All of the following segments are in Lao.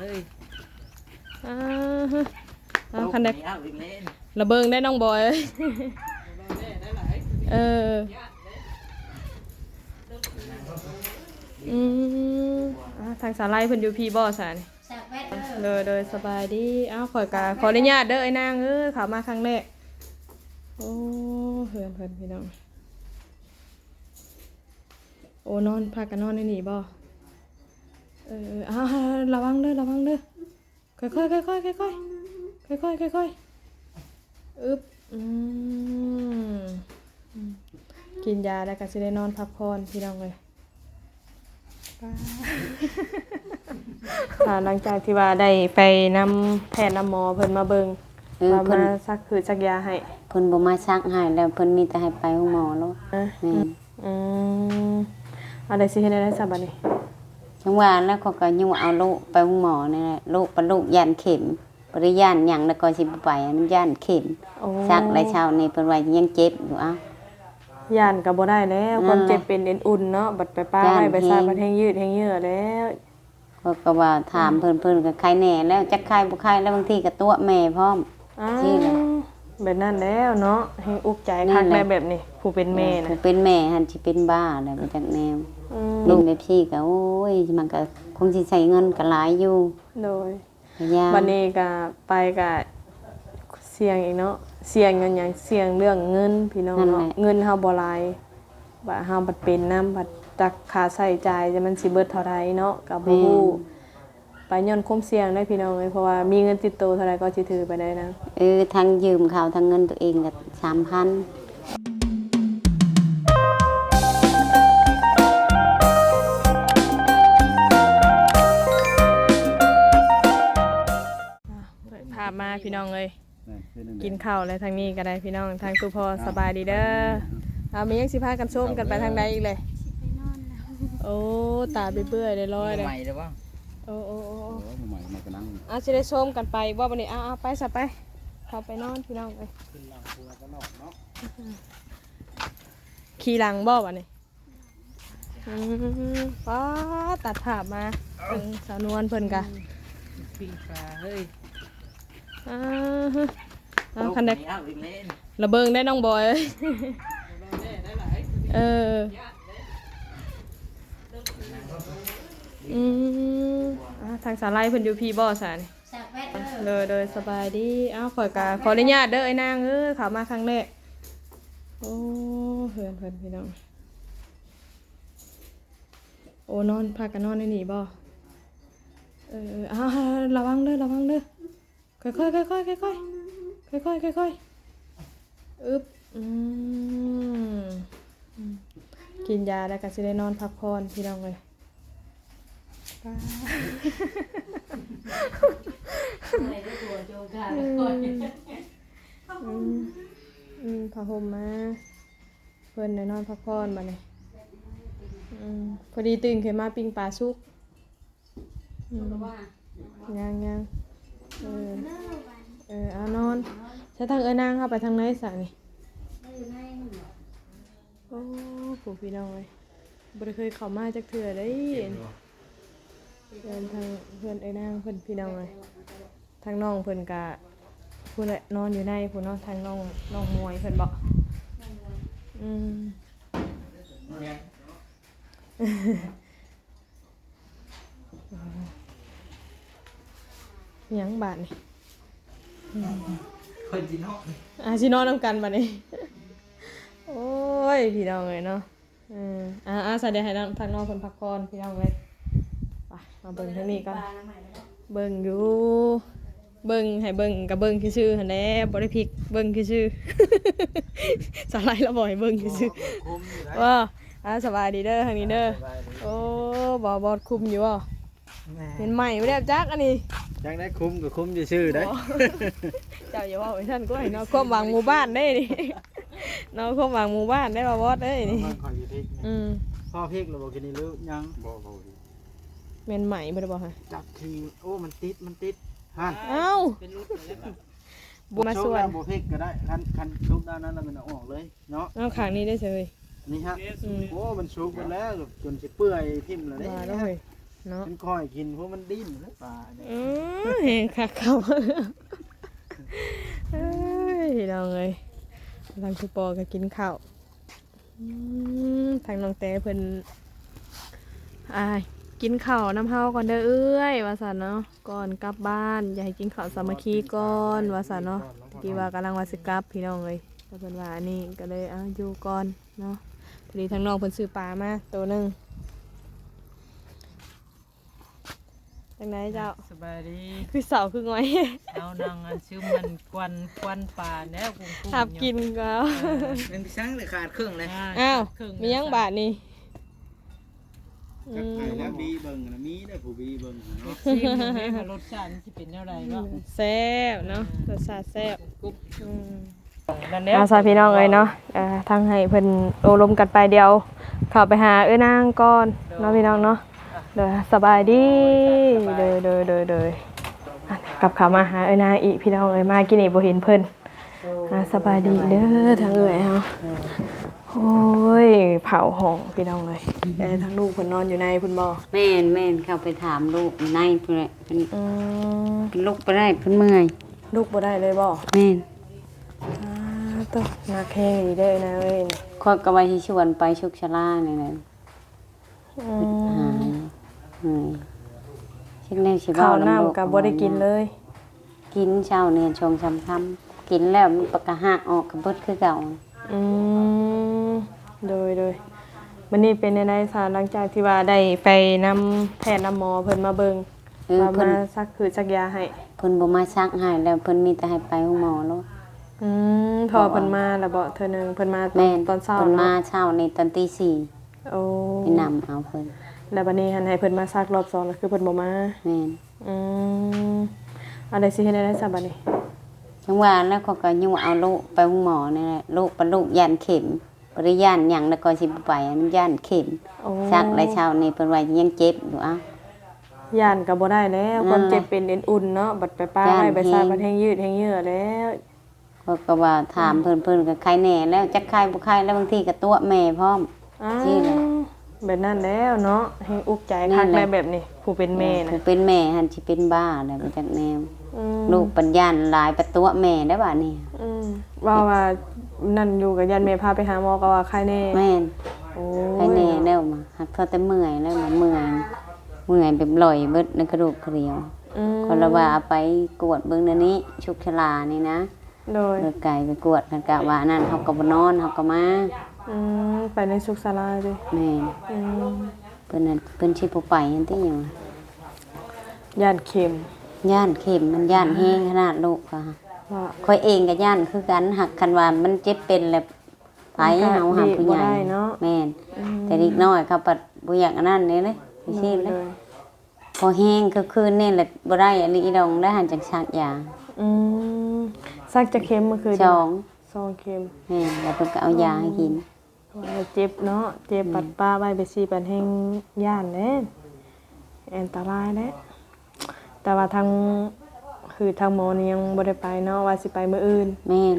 ເອີຍ ອ່າຮະ ເອົາ ຄັນໄດ້ ເອົາອີກແລ້ວ ລະເບິ່ງໄດ້ນ້ອງບອຍເອີຍ ເອີ ອືມ ອ່າ ທາງສາໄລເພິ່ນຢູ່ພີ້ບໍ່ຊະນີ້? ໂດຍ ໂດຍ ສະບາຍດີ. ອ້າວ ຂ້ອຍກະຂໍອະນຸຍາດເດີ ອ້າຍນາງເອີຍ ເຂົ້າມາຄັ້ງແລກ. ໂອ້ ເຮືອນເພິ່ນພີ່ນ້ອງ. ໂອ້ ນອນ ພາກັນນອນໃນນີ້ບໍ່? ເອີ ເອີ ອ້າວ ລະວັງເດີ ລະວັງເດີ. ຄ່ອຍໆ ຄ່ອຍໆ ຄ່ອຍໆ ຄ່ອຍໆ ອຶບ ອືມ ອືມ ກິນຢາແລ້ວກໍຊິໄດ້ນອນພັກຜ່ອນພີ່ນ້ອງເອີຍ. ອ່າ ຫຼັງຈາກທີ່ວ່າໄດ້ໄປນຳແພດນຳໝໍເພິ່ນມາເບິ່ງ ເອີ ວ່າ ເພິ່ນ ມາສັກຄືສັກຢາໃຫ້ ເພິ່ນບໍ່ມາສັກໃຫ້ແລ້ວ ເພິ່ນມີແຕ່ໃຫ້ໄປໂຮງໝໍໂລດ. ອືມ ແມ່ນ ອືມ ອັນໃດຊິເຮັດແນວໃດຊະບັດນີ້? ຈັ່ງວ່າແລ້ວ ເຂົາກໍຍູ້ເອົາລູກໄປໂຮງໝໍນີ້ແຫຼະ ລູກ ປະລູກຢ້ານເຂັມ ບໍ່ໄດ້ຢ້ານຫຍັງ ແລ້ວກໍຊິບໍ່ໄປ ມັນຢ້ານເຂັມ. ໂອ້ ສັກແລ້ວເຊົ້ານີ້ເພິ່ນວ່າຍັງເຈັບຢູ່. ອ້າວ ຢ້ານກໍບໍ່ໄດ້ແລ້ວ ນັ້ນແຫຼະ ຄົນເຈັບເປັນເອັນອຸ່ນເນາະ ບັດໄປປະໄວ້ ຢ້ານ ໄປສັກ ແຮງ ບັດແຮງຍືດແຮງເຍື້ອແລ້ວ. ເຂົາກໍວ່າຖາມເພິ່ນ ເພິ່ນກໍໄຄແນ່ແລ້ວ ຈັກໄຄບໍ່ໄຄແລ້ວ ບາງທີກໍຕົວະແມ່ພ້ອມ. ອ້າວ ຊີ້ແຫຼະ ແບບນັ້ນແລ້ວເນາະ ແຮງອຸກໃຈຄັກແຫຼະແບບນີ້ ຜູ້ເປັນແມ່ນະ ຜູ້ເປັນແມ່ຫັ້ນຊິເປັນບ້າແລ້ວ ບໍ່ຈັກແນວ. ອືມ ເປັນແບບຊີ້ກໍ ໂອ້ຍ ມັນກໍຄົງຊິໃຊ້ເງິນກໍຫຼາຍຢູ່. ໂດຍ ກໍຢ່າ ບັດນີ້ກໍໄປກໍສ່ຽງອີກເນາະ ສ່ຽງຍ້ອນຫຍັງ? ສ່ຽງເລື່ອງເງິນພີ່ນ້ອງເນາະ ນັ້ນແຫຼະ ເງິນເຮົາບໍ່ຫຼາຍ ບາດເຮົາບັດເປັນນຳ ບັດຈັກຄ່າໃຊ້ຈ່າຍມັນຊິເບິດເທົ່າໃດເນາະ ກໍບໍ່ຮູ້. ແມ່ນ ໄປຍ້ອນຄວາມສ່ຽງເດ້ພີ່ນ້ອງເອີຍ ເພາະວ່າມີເງິນຕິດໂຕເທົ່າໃດກໍຊິຖືໄປໄດ້ນະ. ເອີ ທັງຢືມເຂົາ ທັງເງິນຕົວເອງກໍສາມພັນ. ອ່າ ເປີດພາບມາພີ່ນ້ອງເອີຍ ກິນເຂົ້າແລ້ວ ທາງນີ້ກໍໄດ້ພີ່ນ້ອງ ທາງຕູ້ພໍ່ ສະບາຍດີເດີ. ເອົາ ມີຫຍັງຊິພາກັນໂຊມກັນໄປທາງໃດອີກເລີຍ? ໂອ້ ຕາເບື່ອຍໆ ລອຍໆ ເລີຍ ໃໝ່ແລ້ວບໍ່? ໂອ້ ໂອ້ ໂອ້ ໂອ້ ໃໝ່ ໃໝ່ກຳລັງ ອາ ຊິໄດ້ໂຊມກັນໄປບໍ່ບັດນີ້? ເອົາໆ ໄປຊະ ໄປ ເຂົ້າໄປນອນພີ່ນ້ອງເອີຍ. ຂຶ້ນຫຼັງຜົວຕະຫຼອດເນາະ ຂີ່ຫຼັງບໍ່ບັດນີ້? ອືມ ປ້າ ຕັດພາບມາເບິ່ງສາວນວນເພິ່ນກະ ປີ້ງປາເຮີ້ຍ. ອ່າຮະ ເອົາ ຄັນໄດ້ ລະເບິ່ງໄດ້ນ້ອງບອຍເອີຍ. ເອີ ອືມ ອ່າ ທາງສາໄລເພິ່ນຢູ່ພີ້ບໍ່ຊະນີ້? ໂດຍ ໂດຍ ສະບາຍດີ. ອ້າວ ຂ້ອຍກະຂໍອະນຸຍາດເດີ ອ້າຍນາງເອີຍ ເຂົ້າມາຄັ້ງແລກ. ໂອ້ ເຮືອນເພິ່ນພີ່ນ້ອງ. ໂອ້ ນອນ ພາກັນນອນໃນນີ້ບໍ່? ເອີ ເອີ ອ້າວ ລະວັງເດີ ລະວັງເດີ. ຄ່ອຍໆ ຄ່ອຍໆ ຄ່ອຍໆ ອຶບ ອືມ ອືມ ກິນຢາແລ້ວກໍຊິໄດ້ນອນພັກຜ່ອນພີ່ນ້ອງເອີຍ. ປ້າ ອືມ ອືມ ອືມ ຜ້າຫົ່ມມາ ເພິ່ນໄດ້ນອນພັກຜ່ອນບັດນີ້. ອືມ ພໍດີຕື່ນຂຶ້ນມາປີ້ງປາສຸກ. ອືມ ຍັງໆ ເອີ ເອີ ເອົານອນ. ໃສທາງເອື້ອຍນາງເຮົາໄປທາງໃດຊະນີ້? ໂອ້ ຜູ້ພີ່ນ້ອງເອີຍ ບໍ່ໄດ້ເຄີຍເຂົ້າມາຈັກເທື່ອເດ້. ເຮືອນທາງເຮືອນເອື້ອຍນາງເພິ່ນພີ່ນ້ອງເອີຍ. ທາງນ້ອງເພິ່ນກະພຸ້ນແຫຼະ ນອນຢູ່ໃນພຸ້ນເນາະ ທາງນ້ອງ ນ້ອງມວຍເພິ່ນເບາະ. ອືມ ຫຍັງບາດນີ້? ຂ້ອຍຊິນອນ ອ່າ ຊິນອນນຳກັນບາດນີ້. ໂອ້ຍ ພີ່ນ້ອງເອີຍເນາະ. ເອີ ອ່າ ອ່າ ສະ ດຽວໃຫ້ທາງນ້ອງເພິ່ນພັກຜ່ອນພີ່ນ້ອງເອີຍ. ໄປ ມາເບິ່ງທາງນີ້ກ່ອນ. ເບິ່ງຢູ່ ເບິ່ງ ໃຫ້ເບິ່ງກໍເບິ່ງຊື່ໆຫັ້ນແຫຼະ ບໍ່ໄດ້ພິກ ເບິ່ງຊື່ໆ. ສາໄລລະບໍ່ໃຫ້ເບິ່ງຊື່ໆ. ບໍ່ ອ່າ ສະບາຍດີເດີ ທາງນີ້ເດີ. ໂອ້ ບໍ່ ບໍ່ຄຸມຢູ່ບໍ່? ແມ່ນ ເຫັນໃໝ່ບໍ່ໄດ້ຈັກອັນນີ້. ຈັກໄດ້ຄຸມກໍຄຸມຊື່ໆເດ້. ບໍ່ ເຈົ້າຢ່າເວົ້າໄປຊັ້ນກວ່າເນາະ ຄວາມຫວັງໝູ່ບ້ານເດ້ນີ້. ເນາະ ຄວາມຫວັງໝູ່ບ້ານໄດ້ ບ່າວບອດເອີຍນີ້. ເບິ່ງຂ້ອຍຢູ່ທິກ ອືມ ພໍພິກແລ້ວບໍ່? ກິນນີ້ຫຼືຍັງ? ບໍ່ ບໍ່ ແມ່ນໃໝ່ບໍ່ໄດ້ບໍ່ຮະ? ຈັກຄື ໂອ້ ມັນຕິດ ມັນຕິດຫັ້ນ. ເອົ້າ ບໍ່ມາຊວນ ບໍ່ພິກກໍໄດ້. ຄັນ ຄັນສຸກດ້ານນັ້ນແລ້ວມັນເອົາອອກເລີຍເນາະ. ເອົາຂ້າງນີ້ໄດ້ເຊີຍ ນີ້ຮະ. ອືມ ໂອ້ ມັນສຸກໝົດແລ້ວ ຈົນຊິເປື່ອຍຖິ້ມແລ້ວເດ້. ວ່າແລ້ວເຮີ້ຍ ເນາະ ມັນຄ່ອຍກິນ ເພາະມັນດີ້ນແລ້ວປານີ້ ເອີ ແຮງຄັກເຂົ້າ ເອີຍ ພີ່ນ້ອງເອີຍ ທາງຜູ້ປໍກໍກິນເຂົ້າ ອືມ ທາງນ້ອງແຕ້ເພິ່ນ ອ່າ ກິນເຂົ້ານຳເຮົາກ່ອນເດີເອື້ອຍ ວ່າຊັ້ນເນາະ ກ່ອນກັບບ້ານ ຢາກໃຫ້ກິນເຂົ້າສາມັກຄີກ່ອນ ວ່າຊັ້ນເນາະ ທີ່ວ່າກຳລັງວ່າຊິກັບ ພີ່ນ້ອງເອີຍ ແຕ່ເພິ່ນວ່າອັນນີ້ກໍເລີຍ ເອົາ ຢູ່ກ່ອນເນາະ ພໍດີທາງນ້ອງເພິ່ນຊື້ປາມາໂຕໜຶ່ງ. ຈັ່ງໃດເຈົ້າ? ສະບາຍດີ ຄືເຊົາຄືຫງອຍ ເອົາ ນັ່ງອັນຊຶມມັນກວັນ ກວັນປາແລ້ວກຸ້ງໆ ຮັບກິນກໍ ເອີ ມັນຊິສັງໄດ້ຂາດເຄິ່ງເລີຍ ອ້າວ ມີຫຍັງບາດນີ້? ຈັກໃຜແລ້ວບີເບິ່ງນະ ມີໄດ້ຜູ້ບີເບິ່ງນະເນາະ ຊິມເບິ່ງເດ້ວ່າລົດຊາດມັນຊິເປັນແນວໃດເນາະ ແຊບເນາະ ລົດຊາດແຊບ ອືມ. ເອົາຊະພີ່ນ້ອງເອີຍເນາະ ເອີ ທາງໃຫ້ເພິ່ນໂອ້ລົມກັນໄປ ດຽວເຂົ້າໄປຫາເອື້ອຍນາງກ່ອນເນາະ ພີ່ນ້ອງເນາະ ໂດຍ ສະບາຍດີ ໂດຍ ໂດຍ ໂດຍ ກັບເຂົ້າມາຫາເອື້ອຍນາງອີກ ພີ່ນ້ອງເອີຍ ມາກີ້ນີ້ບໍ່ເຫັນເພິ່ນ ອ່າ ສະບາຍດີເດີ ທາງເອື້ອຍເຮົາ ໂອ້ຍ ເຜົາຫ້ອງ ພີ່ນ້ອງເອີຍ ແຕ່ທາງລູກເພິ່ນນອນຢູ່ໃນພຸ້ນບໍ່? ແມ່ນໆ ເຂົ້າໄປຖາມລູກໃນພຸ້ນແຫຼະ ເພິ່ນ ອືມ ເພິ່ນລຸກບໍ່ໄດ້ ເພິ່ນເມື່ອຍ ລຸກບໍ່ໄດ້ເລີຍບໍ່? ແມ່ນ. ອາ ໂຕ ໜັກແຮງອີ່ຫຼີເດີນາເອີຍ ຂ້ອຍກໍວ່າຊິຊວນໄປສຸກສາລານີ້ແຫຼະ ອືມ ເອີ ເຮັດແນວຊິເວົ້າ ເຂົ້ານ້ຳກໍບໍ່ໄດ້ກິນເລີຍ ກິນເຊົ້ານີ້ສອງສາມຄຳ ກິນແລ້ວມັນປະກະຫາກອອກກໍເບິດຄືເກົ່າ ອືມ ໂດຍໆ ມື້ນີ້ເປັນແນວໃດຊະ ຫຼັງຈາກທີ່ວ່າໄດ້ໄປນຳແພດນຳໝໍເພິ່ນມາເບິ່ງ ເອີ ວ່າມາສັກພືດສັກຢາໃຫ້ ເພິ່ນບໍ່ມາສັກໃຫ້ແລ້ວ ເພິ່ນມີແຕ່ໃຫ້ໄປໂຮງໝໍໂລດ ອືມ ເພາະວ່າເພິ່ນມາແລ້ວບໍ່ ເທື່ອໜຶ່ງ ເພິ່ນມາຕອນ ແມ່ນ ຕອນເຊົ້າ ເພິ່ນມາເນາະ ເຊົ້ານີ້ຕອນຕີສີ່ ໂອ້ ໄປນຳເອົາເພິ່ນ ແລ້ວບັດນີ້ຫັ້ນໃຫ້ເພິ່ນມາສັກລອບສອງ ແລ້ວຄືເພິ່ນບໍ່ມາ ແມ່ນ ອືມ ອັນໃດຊິເຮັດແນວໃດຊະບັດນີ້ ຈັ່ງວ່າແລ້ວ ເຂົາກໍຍົວະເອົາລູກໄປໂຮງໝໍນີ້ແຫຼະ ລູກ ປະລູກຢ້ານເຂັມ ບໍ່ໄດ້ຢ້ານຫຍັງ ແລ້ວກໍຊິບໍ່ໄປ ມັນຢ້ານເຂັມ ໂອ້ ສັກແລ້ວເຊົ້ານີ້ເພິ່ນວ່າຍັງເຈັບຢູ່ ອ້າວ ຢ້ານກໍບໍ່ໄດ້ແລ້ວ ຄວາມເຈັບເປັນເອັນອຸ່ນເນາະ ບັດໄປປະໄວ້ ໄປສັກ ຢ້ານແຮງ ບັດແຮງຍືດແຮງເຍືອແລ້ວ ຂ້ອຍກໍວ່າຖາມເພິ່ນ ເພິ່ນກໍໄຄແນ່ແລ້ວ ຈັກໄຄບໍ່ໄຄແລ້ວ ບາງທີກໍຕົວະແມ່ພ້ອມ ຊີ້ແຫຼະ ແບບນັ້ນແລ້ວເນາະ ແຮງອຸກໃຈຄັກແລ້ວແບບນີ້ ຜູ້ເປັນແມ່ນະ ຜູ້ເປັນແມ່ຫັ້ນຊິເປັນບ້າແລ້ວ ບໍ່ຈັກແນວ ອືມ ລູກປັນຢ້ານຫຼາຍ ປະຕົວະແມ່ໄດ້ບາດນີ້ ອືມ ເວົ້າວ່ານັ້ນຢູ່ກໍຢ້ານແມ່ພາໄປຫາໝໍກໍວ່າໄຄແນ່ ແມ່ນ ໂອ້ຍ ໄຄແນ່ແລ້ວ ຫາກເທົ່າແຕ່ເມື່ອຍແລ້ວ ເມື່ອຍ ເມື່ອຍແບບຫຼອຍເບິດໃນກະດູກກະດຽວ ອືມ ກໍລະວ່າເອົາໄປກວດເບິ່ງແນວນີ້ ສຸກສາລານີ້ນະ ໂດຍ ໂດຍໄກໄປກວດ ຄັນກະວ່ານັ້ນເຮົາກໍບໍ່ນອນ ເຮົາກໍມາ ອືມ ໄປໃນສຸກສາລາຕິ ແມ່ນ ອືມ ເພິ່ນນັ້ນ ເພິ່ນຊິບໍ່ໄປຫັ້ນຕິ ຫຍັງ ຢ້ານເຂັມ ຢ້ານເຂັມ ມັນຢ້ານແຮງຂະໜາດລູກ ຂ້ອຍເອງກໍຢ້ານຄືກັນ ຫາກຄັນວ່າມັນເຈັບເປັນແລ້ວ ໄປ ເຮົາຫາຜູ້ໃຫຍ່ ແມ່ນ ອືມ ແຕ່ເດັກນ້ອຍເຂົາພັດບໍ່ຢາກອັນນັ້ນເດ້ ໂດຍ ຊີ້ເດ້ ໂດຍ ພໍແຮງຄືຄືນນີ້ແຫຼະ ບໍ່ໄດ້ອີ່ຫຼີດອງ ແລ້ວຫັ້ນຈັ່ງສັກຢາ ອືມ ສັກຈັກເຂັມມື້ຄືນ? ສອງ ສອງເຂັມ ແມ່ນ ແລ້ວເພິ່ນກໍເອົາຢາໃຫ້ກິນ ອືມ ວ່າເຈັບເນາະ ເຈັບ ອືມ ບັດປະໄວ້ໄປຊີ້ ບັດແຮງຢ້ານເດ້ ອັນຕະລາຍເດ້ ແຕ່ວ່າທາງ ຄືທາງໝໍນີ້ຍັງບໍ່ໄດ້ໄປເນາະ ວ່າຊິໄປມື້ອື່ນ ແມ່ນ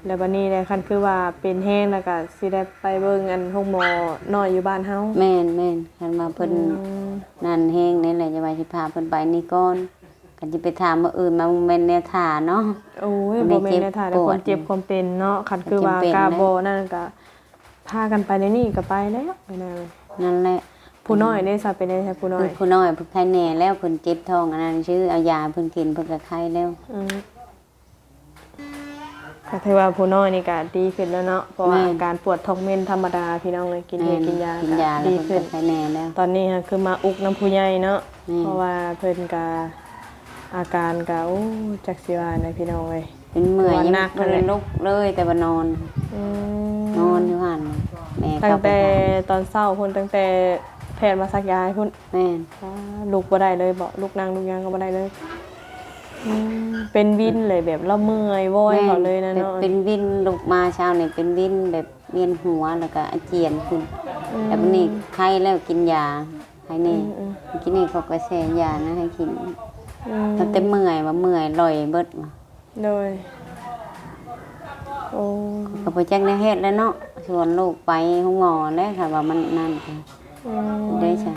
ແລ້ວບັດນີ້ແຫຼະ ຄັນຄືວ່າເປັນແຮງແລ້ວກໍຊິໄດ້ໄປເບິ່ງອັນໂຮງໝໍນ້ອຍຢູ່ບ້ານເຮົາ ແມ່ນໆ ຄັນວ່າເພິ່ນ ອືມ ນັ້ນແຮງນີ້ແຫຼະ ຈະວ່າຊິພາເພິ່ນໄປນີ້ກ່ອນ ຄັນຊິໄປຖ້າມື້ອື່ນ ມັນບໍ່ແມ່ນແນວຖ້າເນາະ ໂອ້ຍ ບໍ່ແມ່ນແນວຖ້າ ແຕ່ຄວາມເຈັບຄວາມເປັນເນາະ ຄັນຄືວ່າກະບໍ່ນັ້ນກໍ ພາກັນໄປໃນນີ້ກໍໄປແລ້ວ ໄປນະ ນັ້ນແຫຼະ ຜູ້ນ້ອຍເດ້ຊະ ເປັນໄດຊະ ຜູ້ນ້ອຍ? ຜູ້ນ້ອຍເພິ່ນໄຄແນ່ແລ້ວ ເພິ່ນເຈັບທ້ອງອັນນັ້ນຊື່ ເອົາຢາໃຫ້ເພິ່ນກິນ ເພິ່ນກໍໄຄແລ້ວ ອືມ ກໍຖືວ່າຜູ້ນ້ອຍນີ້ກໍດີຂຶ້ນແລ້ວເນາະ ເພາະວ່າ ແມ່ນ ອາການປວດທ້ອງເມັນທຳມະດາ ພີ່ນ້ອງເອີຍ ກິນເຫ ແມ່ນ ກິນຢາ ກິນຢາແລ້ວເພິ່ນກໍໄຄແນ່ແລ້ວ ຕອນນີ້ຫາຄືມາອຸກນຳຜູ້ໃຫຍ່ເນາະ ແມ່ນ ເພາະວ່າເພິ່ນກໍ ອາການກໍ ໂອ້ ຈັກຊິວ່າແນວ ພີ່ນ້ອງເອີຍ ເປັນເມື່ອຍ ຍັງບໍ່ໄດ້ລຸກເລີຍ ແຕ່ວ່ານອນ ອືມ ນອນຢູ່ຫັ້ນ ແມ່ ຕັ້ງແຕ່ຕອນເຊົ້າພຸ້ນ ຕັ້ງແຕ່ແພດມາສັກຢາໃຫ້ພຸ້ນ ແມ່ນ ອ່າ ລຸກບໍ່ໄດ້ເລີຍບໍ? ລຸກນັ່ງລຸກຫຍັງກໍບໍ່ໄດ້ເລີຍ ອືມ ເປັນວິນເລີຍ ແບບລາວເມື່ອຍວອຍເຂົາເລີຍນະເນາະ ເປັນວິນ ລຸກມາເຊົ້ານີ້ເປັນວິນ ແບບວຽນຫົວ ແລ້ວກໍອາຈຽນຂຶ້ນ ອືມ ແລ້ວບັດນີ້ໄຄແລ້ວ ກິນຢາ ໃຫ້ແນ່ ອືມໆ ກິນນີ້ເຂົາກໍແຊ່ຢານະໃຫ້ກິນ ອືມ ຕັ້ງແຕ່ເມື່ອຍວ່າເມື່ອຍ ລອຍເບິດວ່າ ໂດຍ ໂອ້ ກໍບໍ່ຈັກແນວເຮັດແລ້ວເນາະ ຊວນລູກໄປໂຮງໝໍແລ້ວ ຖ້າວ່າມັນນັ້ນ ອືມ ໄດ້ຊະ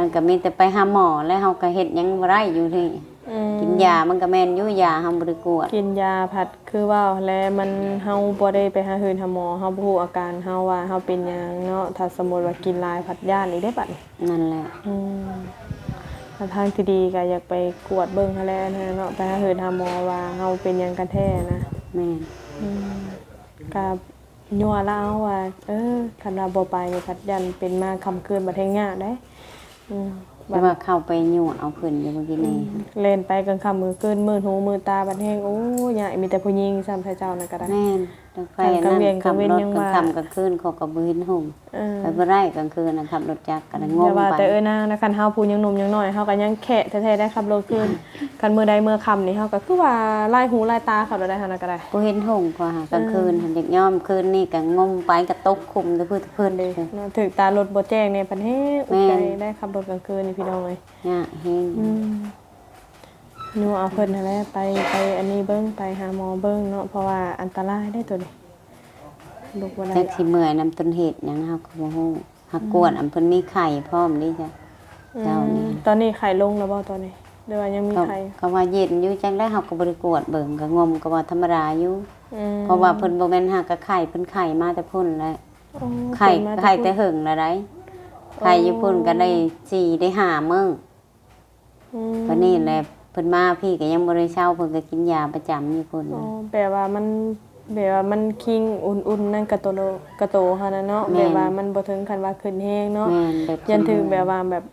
ມັນກໍມີແຕ່ໄປຫາໝໍ ແລ້ວເຮົາກໍເຮັດຫຍັງບໍ່ໄດ້ຢູ່ນີ້. ອືມ ກິນຢາມັນກໍແມ່ນຢູ່ ຢາເຮົາບໍ່ໄດ້ກວດ. ກິນຢາພັດຄືເວົ້າແຫຼະ ມັນ ເຮົາບໍ່ໄດ້ໄປຫາຮືນຫາໝໍ ເຮົາບໍ່ຮູ້ອາການເຮົາວ່າເຮົາເປັນຫຍັງເນາະ. ຖ້າສົມມຸດວ່າກິນຫຼາຍພັດຢ້ານອີກເດ້ບັດນີ້. ນັ້ນແຫຼະ. ອືມ ແລະທາງທີ່ດີກໍຢາກໄປກວດເບິ່ງຫັ້ນແຫຼະເນາະ ໄປຫາຮືນຫາໝໍວ່າເຮົາເປັນຫຍັງກັນແທ້ນະ. ແມ່ນ. ອືມ ກໍຍົວະລາວວ່າ ເອີ ຄັນວ່າບໍ່ໄປນີ້ພັດຢ້ານເປັນມາຄ່ຳຄືນບັດແຮ່ງຍາກເດ້. ອືມ ແຕ່ວ່າເຂົ້າໄປຍົວະເອົາເພິ່ນຢູ່ມື້ກີ້ນີ້. ອືມ ແລ່ນໄປກາງຄ່ຳກາງຄືນ ມືດຫູມືດຕາບັດແຮ່ງ ໂອ້ຍ ຍາກ ມີແຕ່ຜູ້ຍິງຊ້ຳ ໃສ່ເຈົ້ານັ້ນກໍໄດ້. ແມ່ນ. ໄປ ກາງວຽນ ກາງເວັນຍັງວ່າ ຂັບລົດກາງຄ່ຳກາງຄືນ ເຂົາກໍບໍ່ເຫັນຫົງ. ເອີ ໄປບໍ່ໄດ້ກາງຄືນນະ ຂັບລົດຈັກກໍໄດ້ ງົມໄປ. ຢ່າວ່າແຕ່ເອື້ອຍນາງນະ ຄັນເຮົາຜູ້ຍັງໜຸ່ມຍັງນ້ອຍ ເຮົາກໍຍັງແຄະແທ້ໆໄດ້ ຂັບລົດຄືນ. ຄັນມື້ໃດເມື່ອຄ່ຳນີ້ ເຮົາກໍຄືວ່າລາຍຫູລາຍຕາ ຂັບລົດໄດ້ຫັ້ນນະກໍໄດ້ ບໍ່ເຫັນຫົງ. ເພາະຫາກາງຄືນຫັ້ນ ອືມ ຢາກຍອມ ຄືນນີ້ກໍງົມໄປ ກໍຕົກຂຸມແຕ່ພື້ນແຕ່ເພິ່ນເນາະ. ຖືກຕາລົດບໍ່ແຈ້ງແດ່ ພັດແຮ່ງອຸກໃຈໄດ້ ຂັບລົດກາງຄືນນີ້ ພີ່ນ້ອງເອີຍ ຍາກແຮງ. ອືມ ຍົວະເອົາເພິ່ນຫັ້ນແຫຼະ ໄປ ໄປອັນນີ້ເບິ່ງ ໄປຫາໝໍເບິ່ງເນາະ ເພາະວ່າອັນຕະລາຍເດ້ໂຕນີ້ ລຸກບໍ່ໄດ້. ຈັກຊິເມື່ອຍນຳຕົ້ນເຫດຫຍັງ ເຮົາກໍບໍ່ຮູ້. ຫາກກວດ ອືມ ອັນເພິ່ນມີໄຂ້ພ້ອມເດ້ຈ້ະ. ອືມ ເຈົ້ານີ້ ຕອນນີ້ໄຂ້ລົງແລ້ວບໍ່ຕອນນີ້ ຫຼືວ່າຍັງມີໄຂ້? ກໍ ກໍວ່າເຢັນຢູ່ ຈັ່ງໃດເຮົາກໍບໍ່ໄດ້ກວດເບິ່ງ ກໍງົມ ກໍວ່າທຳມະດາຢູ່. ອືມ ເພາະວ່າເພິ່ນບໍ່ແມ່ນຫາກະໄຂ້ ເພິ່ນໄຂ້ມາແຕ່ພຸ້ນແຫຼະ. ອໍ ໄຂ້ ເພິ່ນມາແຕ່ ໄຂ້ແຕ່ ພຸ້ນ ເຖິງແລ້ວໃດ໋. ອໍ ໄຂ້ຢູ່ພຸ້ນກໍໄດ້ສີ່ໄດ້ຫ້າມື້. ອືມ ບາດນີ້ແຫຼະ ເພິ່ນມາພີ້ກໍຍັງບໍ່ໄດ້ເຊົາ ເພິ່ນກໍກິນຢາປະຈຳຢູ່ພຸ້ນ. ອໍ ແປວ່າມັນ ແປວ່າມັນຄີງອຸ່ນໆ ນັ້ນກະໂຕ ກະໂຕຫັ້ນນະເນາະ. ແມ່ນ. ແບບວ່າມັນບໍ່ເຖິງຂັ້ນວ່າຂຶ້ນແຮງເນາະ. ແມ່ນ ແບບ ຢ້ານຖືກແບບວ່າແບບ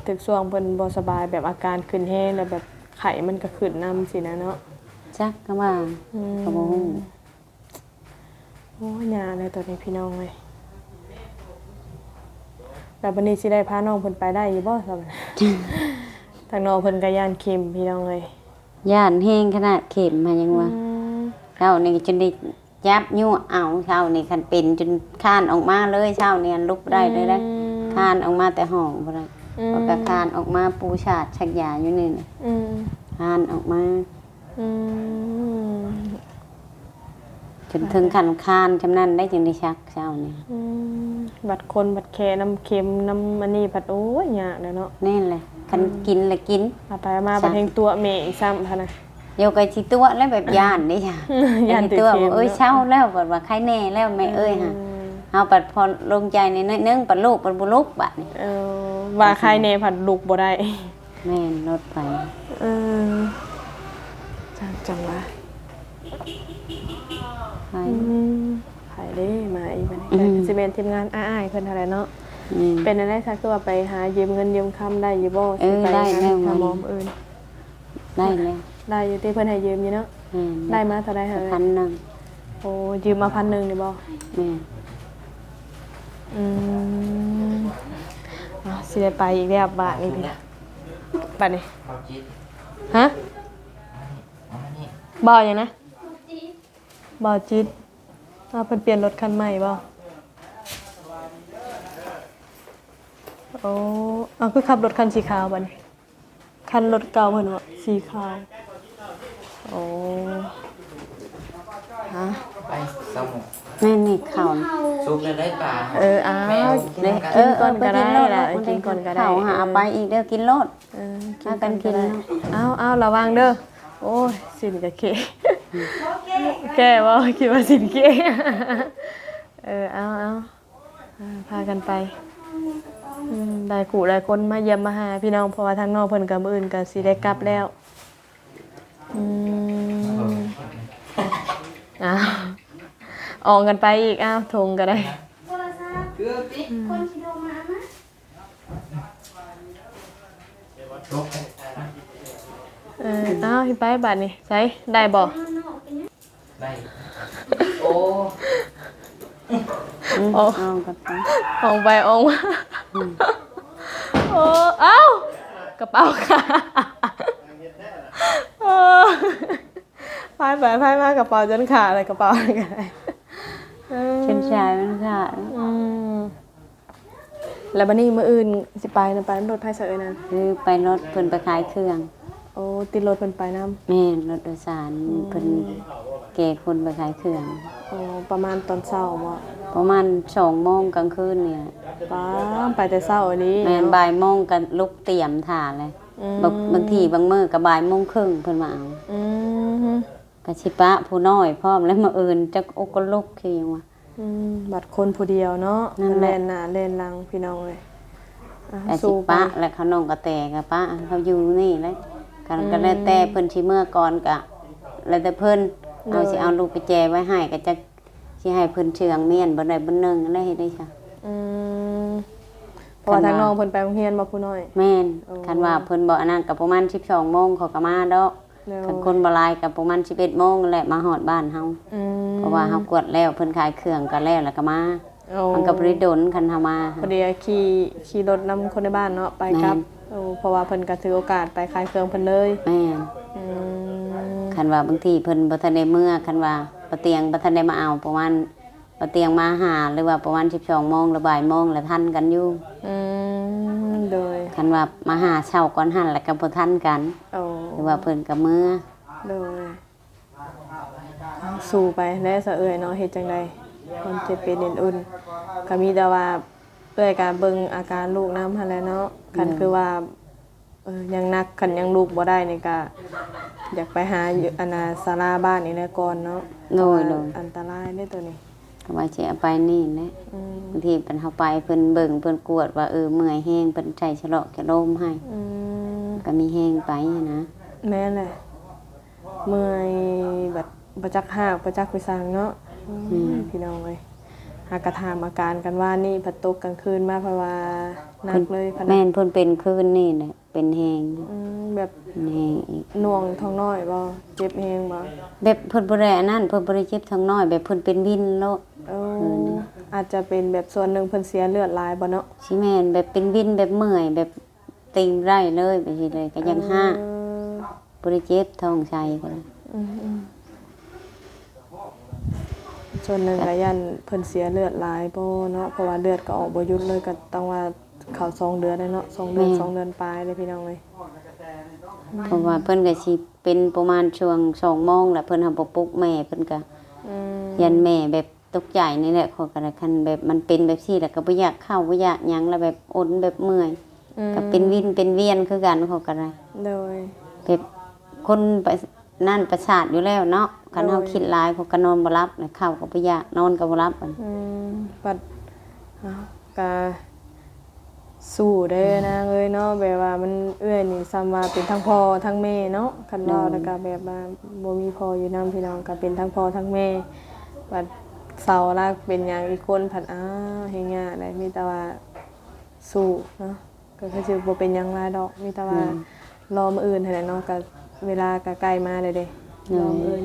ຖືກຊ່ວງເພິ່ນບໍ່ສະບາຍ ແບບອາການຂຶ້ນແຮງ ແລ້ວແບບໄຂ້ມັນກໍຂຶ້ນນຳຊີ້ນະເນາະ. ຈັກກໍວ່າ ອືມ ກໍບໍ່ຮູ້. ໂອ້ຍ ຍາກແລ້ວຕອນນີ້ພີ່ນ້ອງເອີຍ. ແລ້ວບັດນີ້ຊິໄດ້ພານ້ອງເພິ່ນໄປໄດ້ຢູ່ບໍ່ຊະບັດນີ້? ທາງນ້ອງເພິ່ນກໍຢ້ານເຂັມພີ່ນ້ອງເອີຍ. ຢ້ານແຮງຂະໜາດເຂັມຫັ້ນຍັງວ່າ. ອືມ ເຊົ້ານີ້ຈົນໄດ້ຈັບຍຸເອົາ ເຊົ້ານີ້ຄັນເປັນຈົນຄານອອກມາເລີຍ. ເຊົ້ານີ້ລຸກບໍ່ໄດ້ເລີຍເດ້. ອືມ ຄານອອກມາແຕ່ຫ້ອງພຸ້ນນະ. ອືມ ແລ້ວກໍຄານອອກມາປູສາດສັກຢາຢູ່ນີ້ນະ. ອືມ ຄານອອກມາ. ອືມ ຈົນເຖິງຂັ້ນຄານຈຳນັ້ນໄດ້ ຈຶ່ງໄດ້ຊັກເຊົ້ານີ້. ອືມ ບັດຄົນບັດແຄນຳເຂັມນຳອັນນີ້ພັດ ໂອ້ຍ ຍາກແລ້ວເນາະ. ແມ່ນແຫຼະ ຄັນ ອືມ ກິນລະກິນ ເອົາໄປເອົາມາບັດແຮງຕົວະແມ່ອີກຊ້ຳຫັ້ນນະ. ໂຍກໄປຊິຕົວະແລ້ວ ແບບຢ້ານເດ້ຈ້ະ. ຢ້ານ ຢ້ານ ຕິດເຂັມ ຕົວະ ເອີຍ ເນາະ ເຊົາແລ້ວ ບັດວ່າໄຄແນ່ແລ້ວແມ່ເອີຍ. ເອີ ເຮົາບັດພໍລົງໃຈໜ້ອຍໜຶ່ງ ບັດລູກບັດບໍ່ລຸກບາດນີ້. ເອີ ວ່າໄຄແນ່ພັດລຸກບໍ່ໄດ້. ແມ່ນ ລົດໄຟ. ເອີ ຈັງ ຈັງຫວະ ໄຟ ອືມ ໃຜເດ້ມາອີກບັດນີ້. ອືມ ກໍຊິແມ່ນທີມງານອ້າຍໆເພິ່ນຫັ້ນແຫຼະເນາະ. ແມ່ນ. ເປັນແນວໃດຊະ ຄືວ່າໄປຫາຢືມເງິນຢືມຄຳໄດ້ຢູ່ບໍ່? ເອີ ຊິໄປ ໄດ້ແລ້ວ ຫາໝໍມື້ອື່ນ. ໄດ້ແລ້ວ ໄດ້ຢູ່ຕິ ເພິ່ນໃຫ້ຢືມຢູ່ເນາະ. ແມ່ນ. ໄດ້ມາເທົ່າໃດຫະ? ພັນໜຶ່ງ. ໂອ້ ຢືມມາພັນໜຶ່ງນີ້ບໍ່? ແມ່ນ. ອືມ ເອົາ ຊິໄດ້ໄປອີກແລ້ວບາດນີ້. ບັດນີ້ ເບົາຈິດ ຮະ? ເບົາຫຍັງນະ? ເບົາຈິດ. ອ້າວ ເພິ່ນປ່ຽນລົດຄັນໃໝ່ບໍ່? ໂອ້ ອ້າວ ຄືຂັບລົດຄັນສີຂາວບັດນີ້? ຄັນລົດເກົ່າເພິ່ນບໍ່ ສີຂາວ. ໂອ້ ຮະ ໄປສະໝຸດ. ແມ່ນນີ້ເຂົ້າ ສຸກແລ້ວໄດ້ປາ. ເອີ ອ້າວ ແມ່ ເອີ ກິນກ່ອນກໍໄດ້ລະ ເອີ ກິນກ່ອນກໍໄດ້. ເຂົ້າຫາ ເອີ ເອົາໄປອີກເດີ ກິນໂລດ. ເອີ ກິນກັນກິນ. ເອົາ ເອົາ ລະວັງເດີ. ໂອ້ຍ ສິນກະເຄ ແກ້ບໍ່? ຄິດວ່າສິນເຄ. ເອີ ເອົາ ເອົາ ອ່າ ພາກັນໄປ. ອືມ ຫຼາຍຄູ່ຫຼາຍຄົນມາຢ້ຽມມາຫາພີ່ນ້ອງ ເພາະວ່າທາງນ້ອງເພິ່ນກໍມື້ອື່ນກໍຊິໄດ້ກັບແລ້ວ. ອືມ ອ້າວ ອອກກັນໄປອີກ. ອ້າວ ຖົງກໍໄດ້. ອືມ ເອີ ເອົາ ເຮັດໄປບາດນີ້. ໃສ ໄດ້ບໍ່? ໄດ້. ໂອ້ ອືມ ອອກ ອອກໄປ ອອກມາ. ອືມ ໂອ້ ເອົ້າ ກະເປົາຂາດ. ໂອ້ ພາຍໄປພາຍມາ ກະເປົາຈົນຂາດແລ້ວ ກະເປົາກໍໄດ້. ເອີ ເສັ້ນສາຍມັນຂາດ. ອືມ ແລ້ວບັດນີ້ມື້ອື່ນຊິໄປນະ ໄປນຳລົດໃຜຊະເອີຍນັ້ນ? ຄືໄປລົດເພິ່ນໄປຂາຍເຄື່ອງ. ໂອ້ ຕິດລົດເພິ່ນໄປນຳ. ແມ່ນ ລົດໂດຍສານ. ອືມ ເພິ່ນແກ່ຄົນໄປຂາຍເຄື່ອງ. ໂອ້ ປະມານຕອນເຊົ້າບໍ່? ປະມານສອງໂມງກາງຄືນນີ້ແຫຼະ. ປ້າ ໄປແຕ່ເຊົ້າອີ່ຫຼີ. ແມ່ນ ເນາະ ບ່າຍໂມງກໍລຸກຕຽມຖ້າແຫຼະ. ອືມ ບາງ ບາງທີບາງມື້ກໍບ່າຍໂມງເຄິ່ງເພິ່ນມາເອົາ. ອືມ ກໍຊິປະຜູ້ນ້ອຍພ້ອມ ແລ້ວມື້ອື່ນຈັກອົກກະລຸກຄືຫຍັງວະ. ອືມ ບັດຄົນຜູ້ດຽວເນາະ ນັ້ນແຫຼະ ແລ່ນໜ້າແລ່ນຫຼັງ ພີ່ນ້ອງເອີຍ. ອ່ະ ກໍຊິປະ ແລ້ວເຂົານ້ອງກະແຕກໍປະ ເຂົາຢູ່ນີ້ແຫຼະ. ກໍ ອືມ ກໍແລ້ວແຕ່ເພິ່ນຊິເມືອກ່ອນ ກໍແລ້ວແຕ່ເພິ່ນ. ໂດຍ ເຮົາຊິເອົາລູກໄປແຈໄວ້ໃຫ້ ກໍຈັກຊິໃຫ້ເພິ່ນເຊື່ອງມ້ຽນບໍ່ໄດ້ບໍ່ໜຶ່ງ ແລ້ວເຮັດໄດ້ຊະ. ອືມ ເພາະວ່າ ຄັນວ່າ ທາງນ້ອງເພິ່ນໄປໂຮງຮຽນບໍ່ ຜູ້ນ້ອຍ? ແມ່ນ. ໂອ້ ຄັນວ່າເພິ່ນບໍ່ອັນນັ້ນ ກໍປະມານສິບສອງໂມງເຂົາກໍມາດອກ. ໂດຍ ຄັນຄົນບໍ່ຫຼາຍກໍປະມານສິບເອັດໂມງແຫຼະ ມາຮອດບ້ານເຮົາ. ອືມ ເພາະວ່າເຮົາກວດແລ້ວ ເພິ່ນຂາຍເຄື່ອງກໍແລ້ວ ແລ້ວກໍມາ. ໂອ້ ມັນກໍບໍ່ໄດ້ດົນ ຄັນເຮົາມາ ພໍດີຂີ່ ຂີ່ລົດນຳຄົນໃນບ້ານເນາະ ໄປກັບ. ແມ່ນ. ໂອ້ ເພາະວ່າເພິ່ນກໍຖືໂອກາດໄປຂາຍເຄື່ອງເພິ່ນເລີຍ. ແມ່ນ. ອືມ ຄັນວ່າບາງທີເພິ່ນບໍ່ທັນໄດ້ເມືອ ຄັນວ່າປ້າຕຽງບໍ່ທັນໄດ້ມາເອົາ ປະມານປ້າຕຽງມາຫາ ຫຼືວ່າປະມານສິບສອງໂມງ ຫຼືບ່າຍໂມງ ລະທັນກັນຢູ່. ອືມ ໂດຍ ຄັນວ່າມາຫາເຊົ້າກ່ອນຫັ້ນ ລະກໍບໍ່ທັນກັນ. ໂອ້ ຫຼືວ່າເພິ່ນກໍເມືອ. ໂດຍ ສູ້ໄປແຫຼະຊະເອື້ອຍເນາະ ເຮັດຈັ່ງໃດ ຄວາມເຈັບເປັນເອັນອຸ່ນ ກໍມີແຕ່ວ່າເອື້ອຍກໍເບິ່ງອາການລູກນຳຫັ້ນແຫຼະເນາະ. ຄັນ ໂດຍ ຄືວ່າ ເອີ ຍັງໜັກ ຄັນຍັງລຸກບໍ່ໄດ້ນີ້ກະຢາກໄປຫາຢູ່ ອັນນ່າ ສາລາບ້ານນີ້ແຫຼະກ່ອນເນາະ. ໂດຍ ເພາະວ່າ ໂດຍ ອັນຕະລາຍເດ້ໂຕນີ້. ກໍວ່າຊິເອົາໄປນີ້ແຫຼະ. ອືມ ບາງທີເພິ່ນເຮົາໄປ ເພິ່ນເບິ່ງ ເພິ່ນກວດວ່າ ເອີ ເມື່ອຍແຮງ ເພິ່ນໃສ່ສະຫຼອກສະໂລມໃຫ້. ອືມ ກໍມີແຮງໄປຫັ້ນນະ. ແມ່ນແຫຼະ ເມື່ອຍ ບັດບໍ່ຈັກຮາກ ບໍ່ຈັກໄປສັງເນາະ. ອືມ ແມ່ນ ພີ່ນ້ອງເອີຍ ຫາກະຖາມອາການກັນວານນີ້ ພັດຕົກກາງຄືນມາ ເພາະວ່າໜັກເລີຍ. ເພິ່ນ ແມ່ນ ເພິ່ນເປັນຄືນນີ້ແຫຼະ ເປັນແຮງ. ອືມ ແບບ ເປັນແຮງອີກ ໜ່ວງທ້ອງນ້ອຍບໍ່? ເຈັບແຮງບໍ່? ແບບເພິ່ນບໍ່ໄດ້ອັນນັ້ນ ເພິ່ນບໍ່ໄດ້ເຈັບທ້ອງນ້ອຍ ແບບເພິ່ນເປັນວິນໂລດ. ໂອ້ ເອີ ອາດຈະເປັນແບບສ່ວນໜຶ່ງເພິ່ນເສຍເລືອດຫຼາຍບໍ່ເນາະ? ຊິແມ່ນ ແບບເປັນວິນ ແບບເມື່ອຍ ແບບ ເຕັງບໍ່ໄດ້ເລີຍ ໄປເຮັດໃດກໍຍັງຮາກ. ເອີ ບໍ່ໄດ້ເຈັບທ້ອງໃສ່ກໍໄດ້. ອືມໆ ສ່ວນໜຶ່ງກໍຢ້ານເພິ່ນເສຍເລືອດຫຼາຍບໍ່ເນາະ ເພາະວ່າເລືອດກໍອອກບໍ່ຢຸດເລີຍ ກໍຕ້ອງວ່າເຂົ້າສອງເດືອນແລ້ວເນາະ ສອງເດືອນ ແມ່ນ ສອງເດືອນປາຍເດ້ ພີ່ນ້ອງເອີຍ. ເພາະວ່າເພິ່ນກໍຊິເປັນປະມານຊ່ວງສອງໂມງແລ້ວ ເພິ່ນຫາບໍ່ປຸກແມ່ ເພິ່ນກໍ ອືມ ຢ້ານແມ່ແບບ ຕົກໃຈນີ້ແຫຼະ ຂ້ອຍກໍໄດ້ ຄັນແບບມັນເປັນແບບຊີ້ແລ້ວກໍບໍ່ຢາກເຂົ້າ ບໍ່ຢາກຫຍັງ ແລ້ວແບບອົນແບບເມື່ອຍ. ອືມ ກໍເປັນວິນເປັນວຽນຄືກັນ ຂ້ອຍກໍໄດ້. ໂດຍ ແບບຄົນປະ ນັ້ນປະສາດຢູ່ແລ້ວເນາະ ຄັນເຮົາ ໂດຍ ຄິດຫຼາຍ ຂ້ອຍກໍນອນບໍ່ຫຼັບ ແລ້ວເຂົ້າກໍບໍ່ຢາກ ນອນກໍບໍ່ຫຼັບ. ອືມ ບັດ ເອົ້າ ກະ ສູ້ເດີນາງເອີຍເນາະ ແບບວ່າມັນ ເອື້ອຍນີ້ສ່ຳວ່າເປັນທັງພໍ່ທັງແມ່ເນາະ ຄັນເວົ້າ ໂດຍ ແລ້ວກະແບບວ່າບໍ່ມີພໍ່ຢູ່ນຳ ພີ່ນ້ອງ ກະເປັນທັງພໍ່ທັງແມ່ ບັດເສົາຫຼັກເປັນຫຍັງອີກຄົນພັດ ອ້າວ ແຮງຍາກໃດ໋ ມີແຕ່ວ່າສູ້ເນາະ ກໍຄືຊິບໍ່ເປັນຫຍັງຫຼາຍດອກ ມີແຕ່ວ່າ ແມ່ນ ລໍມື້ອື່ນຫັ້ນແຫຼະເນາະ ກະເວລາກະໃກ້ມາແລ້ວເດ້ ໂດຍ ລໍມື້ອື່ນ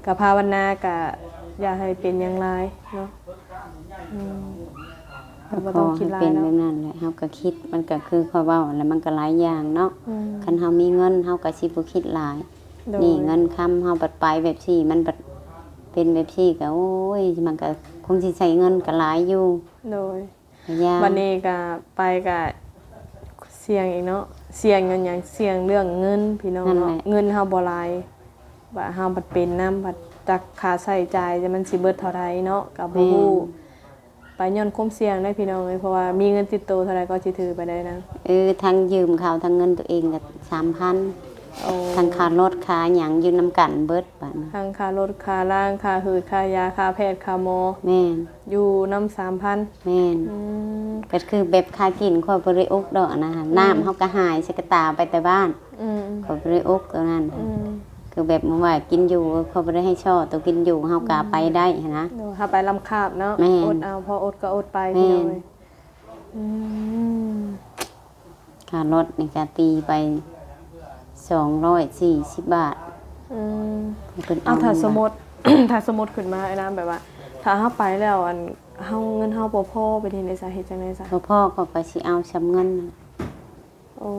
ກະພາວະນາ ກະຢ່າໃຫ້ເປັນຫຍັງຫຼາຍເນາະ. ອືມ ກໍບໍ່ຕ້ອງຄິດຫຼາຍເນາະ ກໍຂໍໃຫ້ເປັນແບບນັ້ນແຫຼະ ເຮົາກໍຄິດ ມັນກໍຄືຂ້ອຍເວົ້າຫັ້ນແຫຼະ ມັນກໍຫຼາຍຢ່າງເນາະ. ອືມ ຄັນເຮົາມີເງິນ ເຮົາກໍຊິບໍ່ຄິດຫຼາຍ ໂດຍ ນີ້ເງິນຄຳເຮົາບັດໄປແບບຊີ້ ມັນບັດເປັນແບບຊີ້ ກໍ ໂອ້ຍ ມັນກໍຄົງຊິໃຊ້ເງິນກໍຫຼາຍຢູ່ ໂດຍ ກໍຢ່າ ບັດນີ້ກໍໄປກໍສ່ຽງອີກເນາະ ສ່ຽງຍ້ອນຫຍັງ ສ່ຽງເລື່ອງເງິນ ພີ່ນ້ອງເນາະ ນັ້ນແຫຼະ ເງິນເຮົາບໍ່ຫຼາຍ ບາດເຮົາບັດເປັນນຳ ບັດຈັກຄ່າໃຊ້ຈ່າຍມັນຊິເບິດເທົ່າໃດເນາະ ກໍບໍ່ຮູ້ ແມ່ນ ໄປຍ້ອນຄວາມສ່ຽງເດ້ ພີ່ນ້ອງເອີຍ ເພາະວ່າມີເງິນຕິດໂຕເທົ່າໃດກໍຊິຖືໄປໄດ້ນະ. ເອີ ທັງຢືມເຂົາ ທັງເງິນຕົວເອງກໍສາມພັນ ໂອ້ ທັງຄ່າລົດຄ່າຫຍັງຢູ່ນຳກັນເບິດບາດນີ້ ທັງຄ່າລົດຄ່າລາງ ຄ່າຫືດຄ່າຢາ ຄ່າແພດຄ່າໝໍ ແມ່ນ ຢູ່ນຳສາມພັນ ແມ່ນ ອືມ ກໍຄືແບບຄ່າກິນຂ້ອຍບໍ່ໄດ້ອົກດອກນະ ອືມ ນ້ຳເຮົາກໍຫາຍໃສ່ກະຕ່າໄປແຕ່ບ້ານ ອືມ ຂ້ອຍບໍ່ໄດ້ອົກຕົວນັ້ນ ອືມ ຄືແບບວ່າກິນຢູ່ ເຂົາບໍ່ໄດ້ໃຫ້ສໍ້ ໂຕກິນຢູ່ເຮົາກະໄປໄດ້ຫັ້ນນະ ໂດຍ ເຮົາໄປລຳຄາບເນາະ ແມ່ນ ອົດເອົາ ພໍອົດກໍອົດໄປ ແມ່ນ ພີ່ນ້ອງເອີຍ ອືມ ຄ່າລົດນີ້ກະຕີໄປສອງຮ້ອຍສີ່ສິບບາດ ອືມ ເພິ່ນເອົາ ເອົາ ຖ້າສົມມຸດ ຖ້າສົມມຸດຂຶ້ນມາ ອ້າຍນາງ ແບບວ່າ ຖ້າເຮົາໄປແລ້ວ ອັນ ເຮົາ ເງິນເຮົາບໍ່ພໍ ເປັນເຮັດໃດຊະ ເຮັດຈັ່ງໃດຊະ? ບໍ່ພໍ ຂ້ອຍກໍຊິເອົາຊ່ຳເງິນ ໂອ້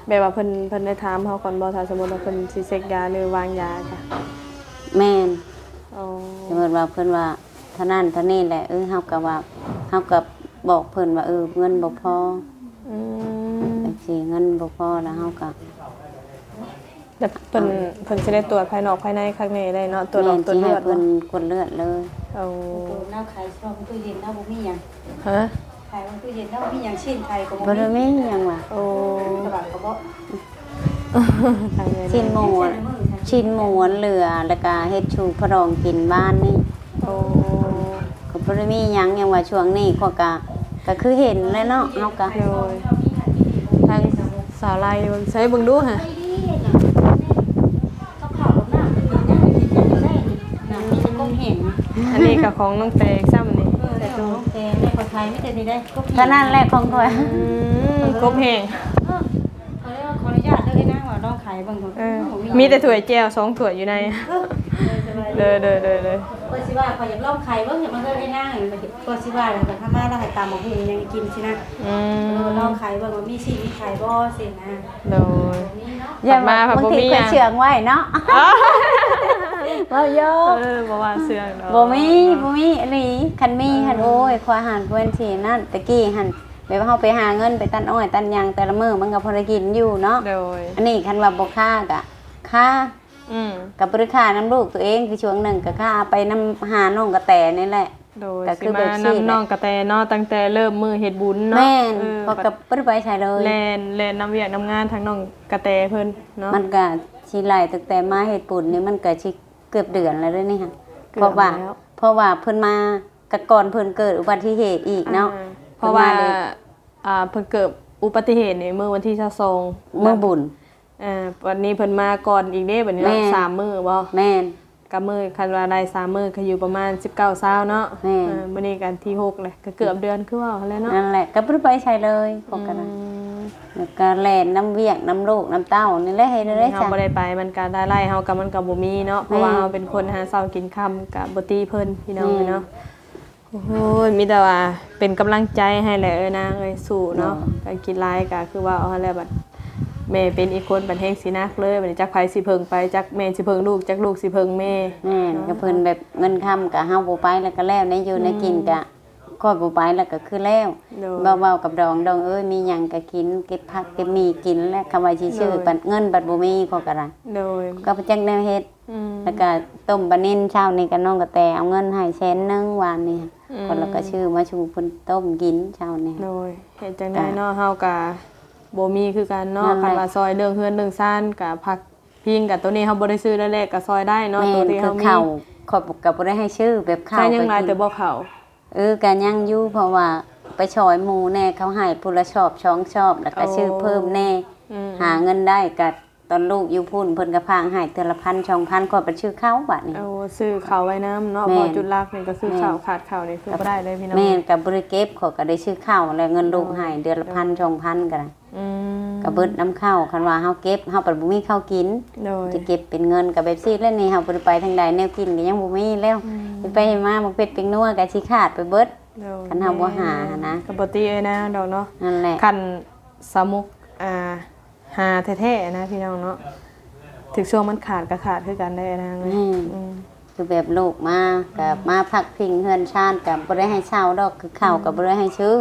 ແບບວ່າເພິ່ນ ເພິ່ນໄດ້ຖາມເຮົາກ່ອນບໍ່ ຖ້າສົມມຸດວ່າເພິ່ນຊິເຊັກຢາ ຫຼື ວາງຢາກະ? ແມ່ນ ໂອ້ ສົມມຸດວ່າເພິ່ນວ່າເທົ່ານັ້ນເທົ່ານີ້ແຫຼະ ເອີ ເຮົາກະວ່າ ເຮົາກະບອກເພິ່ນວ່າ ເອີ ເງິນບໍ່ພໍ ອືມ ຈັ່ງຊີ້ ເງິນບໍ່ພໍ ແລ້ວເຮົາກະ ແບບເພິ່ນ ເພິ່ນຊິໄດ້ຕວດພາຍນອກພາຍໃນຄັກແນ່ໄດ້ເນາະ ຕວດອອກ ແມ່ນ ຕວດເລືອດ ຊິໃຫ້ເພິ່ນກວດເລືອດເລີຍ ໂອ້ ໂຕລາວຂາຍຊ່ອງຕູ້ເຢັນ ລາວບໍ່ມີຫຍັງ. ຮະ? ຂາຍຕູ້ເຢັນ ລາວບໍ່ມີຫຍັງ ຊີ້ນໄກ່ກໍບໍ່ ບໍ່ໄດ້ມີຫຍັງວ່າ. ໂອ້ ຕະຫຼາດກໍບໍ່ ຊີ້ນໝູ ຊີ້ນໝູເຫຼືອ ແລ້ວກະເຮັດຊູພໍ່ດອງກິນບ້ານນີ້. ໂອ້ ກໍບໍ່ໄດ້ມີຫຍັງ ຫຍັງວ່າຊ່ວງນີ້ຂ້ອຍກະ ກະຄືເຫັນແຫຼະເນາະ ເຮົາກະ. ໂດຍ ທາງສາວໄລ ໃຊ້ເບິ່ງດູຫະ. ກັບເຂົ້າກັບນ້ຳ ກິນຫຍັງ ກິນຫຍັງກໍໄດ້ນີ້ ນ້ຳມີແຕ່ກົກແຫ້ງ. ອັນນີ້ກໍຂອງນ້ອງແຕງຊ້ຳນີ້. ເອີ ຂອງນ້ອງແຕງ ແມ່ກໍຂາຍມີແຕ່ນີ້ໄດ໋ ກົກແຫ້ງ ເທົ່ານັ້ນແຫຼະຂອງຂ້ອຍ. ອືມ ກົກແຫ້ງ. ເອີ ຂໍອະນຸຍາດເດີ ນາງວ່າລອງຂາຍເບິ່ງ. ເອີ ມີແຕ່ຖ້ວຍແຈ່ວສອງຖ້ວຍຢູ່ໃນ. ເອີ ໂດຍ ໂດຍ ໂດຍ ໂດຍ. ຂ້ອຍຊິວ່າຂ້ອຍຢາກລອງຂາຍເບິ່ງ ຢາກມາເຮັດໃຫ້ນາງ ຂ້ອຍຊິວ່າແລ້ວກໍທຳມາລາວໃຫ້ຕຳບັກຫຸ່ງຫຍັງກິນຊີ້ນະ. ອືມ ເອີ ລອງຂາຍເບິ່ງວ່າມີຊີ້ນມີຂາຍບໍ່ຊີ້ນະ. ໂດຍ ຢ່າມາ ບາງທີຂ້ອຍເຊື່ອງໄວ້ເນາະ ເວົ້າຢອກ. ເອີ ບໍ່ວ່າເຊື່ອງດອກ ບໍ່ມີ ບໍ່ມີອີ່ຫຼີ. ຄັນມີຫັ້ນ ເອີ ໂອ້ຍ ຂ້ອຍຫັ້ນເພິ່ນຊິນັ້ນ ແຕ່ກີ້ຫັ້ນ ແບບເຮົາໄປຫາເງິນໄປຕັດອ້ອຍຕັດຫຍັງ ແຕ່ລະມື້ມັນກໍພໍໄດ້ກິນຢູ່ເນາະ. ໂດຍ ອັນນີ້ຄັນວ່າບໍ່ຄ້າກະຄ້າ. ອືມ ກໍບໍ່ໄດ້ຄ້ານຳລູກຕົວເອງ ຄືຊ່ວງໜຶ່ງກໍຄ້າໄປນຳຫານ້ອງກະແຕນີ້ແຫຼະ. ໂດຍ ກໍຄືແບບຊິມານຳນ້ອງກະແຕເນາະ ຕັ້ງແຕ່ເລີ່ມມື້ເຮັດບຸນເນາະ. ແມ່ນ ເອີ ເພາະກໍບໍ່ໄດ້ໄປໃສເລີຍ ແລ່ນ ແລ່ນນຳວຽກນຳງານທາງນ້ອງກະແຕເພິ່ນເນາະ. ມັນກໍຊິໄລ່ຕັ້ງແຕ່ມາເຮັດບຸນນີ້ ມັນກໍຊິເກືອບເດືອນແລ້ວເດ້ນີ້ຫະ. ເກືອບແລ້ວ ເພາະວ່າ ເພາະວ່າເພິ່ນມາ ກໍກ່ອນເພິ່ນເກີດອຸບັດຕິເຫດອີກເນາະ. ອ່າ ເພາະວ່າ ເພິ່ນມາເລີຍ ອ່າ ເພິ່ນເກີດອຸບັດຕິເຫດນີ້ມື້ວັນທີຊາວສອງ ມື້ບຸນ. ອ່າ ວັນນີ້ເພິ່ນມາກ່ອນອີກເດ້ ບັດນີ້ເນາະ. ແມ່ນ ສາມມື້ບໍ່? ແມ່ນ ກໍມື້ ຄັນວ່າໄດ້ສາມມື້ກໍຢູ່ປະມານສິບເກົ້າ ຊາວເນາະ. ແມ່ນ ເອີ ມື້ນີ້ກໍທີຫົກແຫຼະ ກໍເກືອບເດືອນຄືເວົ້າຫັ້ນແຫຼະເນາະ. ນັ້ນແຫຼະ ກໍບໍ່ໄດ້ໄປໃສເລີຍ ພວກກັນນະ. ອືມ ແລ້ວກໍແລ່ນນຳວຽກນຳລູກນຳເຕົ້ານີ້ແຫຼະ ເຮັດແນວໃດ ເຮົາບໍ່ໄດ້ໄປ ມັນກໍລາຍໄດ້ເຮົາກໍ ມັນກໍບໍ່ມີເນາະ. ເພາະວ່າ ແມ່ນ ເຮົາເປັນຄົນຫາເຊົ້າກິນຄ່ຳ ກໍບໍ່ຕິເພິ່ນ ພີ່ນ້ອງເອີຍເນາະ. ແມ່ນ ໂອ້ຍ ມີແຕ່ວ່າເປັນກຳລັງໃຈໃຫ້ແຫຼະເອີຍນາງເອີຍ ສູ້ເນາະ. ໂດຍ ການກິນຫຼາຍກໍຄືວ່າເອົາຫັ້ນແຫຼະ ບັດແມ່ເປັນອີກຄົນບັດແຮງຊິໜັກເລີຍ ບັດນີ້ຈັກໃຜຊິເພິ່ງໃຜ ຈັກແມ່ຊິເພິ່ງລູກ ຈັກລູກຊິເພິ່ງແມ່. ແມ່ນ ເນາະ ກໍເພິ່ນແບບເງິນຄຳກໍເຮົາບໍ່ໄປແລ້ວກໍແລ້ວ ແນວຢູ່ແນວກິນກໍ ອືມ ຂ້ອຍບໍ່ໄປແລ້ວກໍຄືແລ້ວ. ໂດຍ ເວົ້າໆກັບດອງ ດອງເອີຍ ມີຫຍັງກໍກິນ ເກັບຜັກເກັບໝີ່ກິນແຫຼະ ຄຳວ່າຊິຊື້ ໂດຍ ບັດເງິນບັດບໍ່ມີ ຂ້ອຍກໍໄດ້. ໂດຍ ກໍບໍ່ຈັກແນວເຮັດ. ອືມ ແລ້ວກໍຕົ້ມປານິນ ເຊົ້ານີ້ກໍນ້ອງກະແຕເອົາເງິນໃຫ້ແສນໜຶ່ງວານນີ້. ອືມ ກໍ ແລ້ວກໍຊື້ມາສູ່ເພິ່ນຕົ້ມກິນເຊົ້ານີ້. ໂດຍ ເຮັດຈັ່ງໃດເນາະ ເຮົາກໍບໍ່ມີຄືກັນເນາະ. ນັ້ນແຫຼະ ຄັນວ່າຊ່ອຍເລື່ອງເຮືອນເລື່ອງຊານກໍພັກພິງ ກໍໂຕນີ້ເຮົາບໍ່ໄດ້ຊື້ໄດ້ແລກກໍຊ່ອຍໄດ້ເນາະ. ແມ່ນ ໂຕທີ່ເຮົາມີ ຄືເຂົ້າ ຂ້ອຍກໍບໍ່ໄດ້ໃຫ້ຊື້ແບບເຂົ້າ ກໍຍັງຫຼາຍແຕ່ບໍ່ເຂົ້າ. ເອີ ກໍຍັງຢູ່ ເພາະວ່າໄປຊ່ອຍໝູ່ແດ່ ເຂົາໃຫ້ຜູ້ລະຊອບສອງຊອບ ແລ້ວກໍ ໂອ້ ຊື້ເພີ່ມແດ່. ອືມ ຫາເງິນໄດ້ກໍ ຕອນລູກຢູ່ພຸ້ນ ເພິ່ນກໍຝາກໃຫ້ເທື່ອລະພັນສອງພັນ ຂ້ອຍໄປຊື້ເຂົ້າບາດນີ້. ໂອ້ ຊື້ເຂົ້າໄວ້ນຳເນາະ. ແມ່ນ ເພາະຈຸດຫຼັກນີ້ກໍຄື ແມ່ນ ເຂົ້າ ຂາດເຂົ້ານີ້ຄື ກໍ ບໍ່ໄດ້ເລີຍພີ່ນ້ອງ. ແມ່ນ ກໍບໍ່ໄດ້ເກັບ ຂ້ອຍກໍໄດ້ຊື້ເຂົ້າ ແລ້ວເງິນລູກໃຫ້ ໂດຍ ເດືອນລະ ໂດຍ ພັນສອງພັນກໍໄດ້. ອືມ ກໍເບິດນຳເຂົ້າ ຄັນວ່າເຮົາເກັບ ເຮົາບັດບໍ່ມີເຂົ້າກິນ. ໂດຍ ຈະເກັບເປັນເງິນກໍແບບຊີ້ແຫຼະນີ້ ເຮົາບໍ່ໄດ້ໄປທາງໃດ ແນວກິນກໍຍັງບໍ່ມີແລ້ວ. ອືມ ເຮັດໄປເຮັດມາ ໝາກເຜັດແປ້ງນົວກໍຊິຂາດໄປເບິດ. ໂດຍ ຄັນເຮົາບໍ່ຫາຫັ້ນນະ ກໍບໍ່ຕິເອີຍນາງດອກເນາະ. ນັ້ນແຫຼະ ຄັນສາວມຸກ ອ່າ ຫາແທ້ໆນະພີ່ນ້ອງເນາະ ຖືກຊ່ວງມັນຂາດກໍຂາດຄືກັນໄດ໋ນາງເອີຍ. ແມ່ນ ອືມ ຄືແບບລູກມາ ອືມ ກໍມາພັກພິງເຮືອນຊານ ກໍບໍ່ໄດ້ໃຫ້ເຊົ່າດອກ ຄືເຂົ້າ ອືມ ກໍບໍ່ໄດ້ໃຫ້ຊື້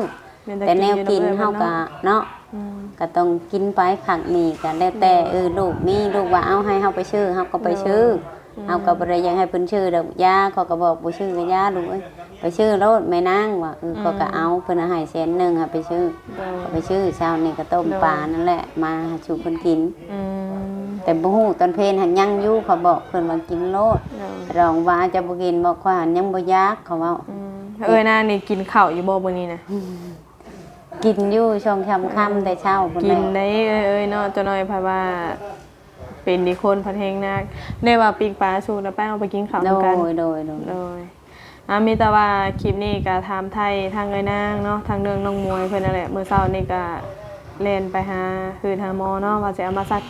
ແຕ່ແນວກິນເຮົາກໍເນາະ. ອືມ ກໍຕ້ອງກິນໄປ ພັກນີ້ກໍແລ້ວແຕ່ ໂດຍ ເອີ ລູກມີ ລູກວ່າເອົາໃຫ້ເຮົາໄປຊື້ ເຮົາກໍໄປຊື້. ໂດຍ ອືມ ເຮົາກໍບໍ່ໄດ້ຢາກໃຫ້ເພິ່ນຊື້ດອກ ຢາ ເຂົາກໍບອກບໍ່ຊື້ກໍຢ່າລູກເອີຍ ໄປຊື້ໂລດແມ່ນາງວ່າ. ເອີ ອືມ ເຂົາກໍເອົາ ເພິ່ນໃຫ້ແສນໜຶ່ງ ເຮົາໄປຊື້ ໂດຍ ເຮົາໄປຊື້ ເຊົ້ານີ້ກໍຕົ້ມ ໂດຍ ປານັ້ນແຫຼະ ມາໃຫ້ສູ່ເພິ່ນກິນ. ອືມ ແຕ່ບໍ່ຮູ້ ຕອນເພນຫັ້ນຍັງຢູ່ ເຂົາບອກເພິ່ນວ່າກິນໂລດ. ໂດຍ ລອງວ່າຈະບໍ່ກິນບໍ່ ຂ້ອຍຫັ້ນຍັງບໍ່ຢາກ ເຂົາເວົ້າ. ອືມ ເອີຍນາງນີ້ກິນເຂົ້າຢູ່ບໍ່ມື້ນີ້ນະ? ກິນຢູ່ຊ່ວງຄ່ຳໆ ແຕ່ເຊົ້າພຸ້ນແຫຼະ ກິນໄດ້ເອີຍເນາະ. ຈັກໜ້ອຍເພິ່ນວ່າ ເປັນອີກຄົນພັດແຮງໜັກ ໄດ້ວ່າປີ້ງປາສູ່ນະ ໄປເຮົາໄປກິນເຂົ້ານຳກັນ. ໂດຍ ໂດຍ ໂດຍ ໂດຍ. ອ່າ ມີແຕ່ວ່າຄລິບນີ້ກໍຖາມໄຖ່ທາງເອື້ອຍນາງເນາະ ທາງເລື່ອງນ້ອງມວຍເພິ່ນນັ້ນແຫຼະ. ມື້ເຊົ້ານີ້ກໍແລ່ນໄປຫາ ຄື ຫາໝໍເນາະ ວ່າຊິເອົາມາສັກ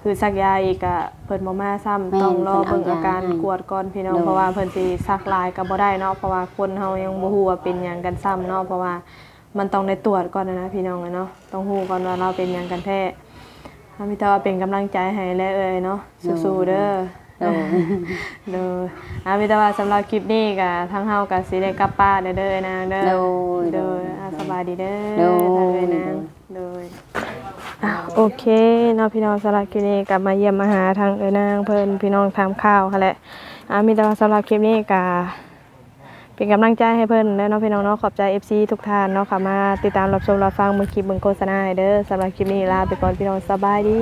ຄື ສັກຢາອີກ ກໍເພິ່ນບໍ່ມາຊ້ຳ. ແມ່ນ ຕ້ອງລໍເບິ່ງອາການ ເພິ່ນເອົາຢາໃຫ້ ກວດກ່ອນພີ່ນ້ອງ. ໂດຍ ເພາະວ່າເພິ່ນຊິສັກຫຼາຍກໍບໍ່ໄດ້ເນາະ ເພາະວ່າຄົນເຮົາຍັງບໍ່ຮູ້ວ່າເປັນຫຍັງກັນຊ້ຳເນາະ ເພາະວ່າ ມັນຕ້ອງໄດ້ຕວດກ່ອນນະ ພີ່ນ້ອງເອີຍເນາະ ຕ້ອງຮູ້ກ່ອນວ່າລາວເປັນຫຍັງກັນແທ້. ເຮົາມີແຕ່ວ່າເປັນກຳລັງໃຈໃຫ້ແຫຼະເອື້ອຍເນາະ ໂດຍ ສູ້ໆເດີ. ໂດຍ ໂດຍ. ອ່າ ມີແຕ່ວ່າສຳລັບຄລິບນີ້ກໍ ທາງເຮົາກໍຊິໄດ້ກັບປະແລ້ວເດີ ເອື້ອຍນາງເດີ. ໂດຍ ໂດຍ ໂດຍ. ອ່າ ສະບາຍດີເດີ ໂດຍ ທາງເອື້ອຍນາງ ໂດຍ ໂດຍ. ອ່າ ໂອເຄເນາະ ພີ່ນ້ອງ ສຳລັບຄລິບນີ້ກໍມາຢ້ຽມມາຫາທາງເອື້ອຍນາງເພິ່ນ ພີ່ນ້ອງ ຖາມຂ່າວຫັ້ນແຫຼະ. ອ່າ ມີແຕ່ວ່າສຳລັບຄລິບນີ້ກໍ ເປັນກຳລັງໃຈໃຫ້ເພິ່ນແລ້ວເນາະ ພີ່ນ້ອງເນາະ. ຂອບໃຈ ເອັຟຊີ ທຸກທ່ານເນາະ ເຂົ້າມາຕິດຕາມຮັບຊົມຮັບຟັງເບິ່ງຄລິບເບິ່ງໂຄສະນາໃຫ້ເດີ. ສຳລັບຄລິບນີ້ລາໄປກ່ອນ ພີ່ນ້ອງ ສະບາຍດີ.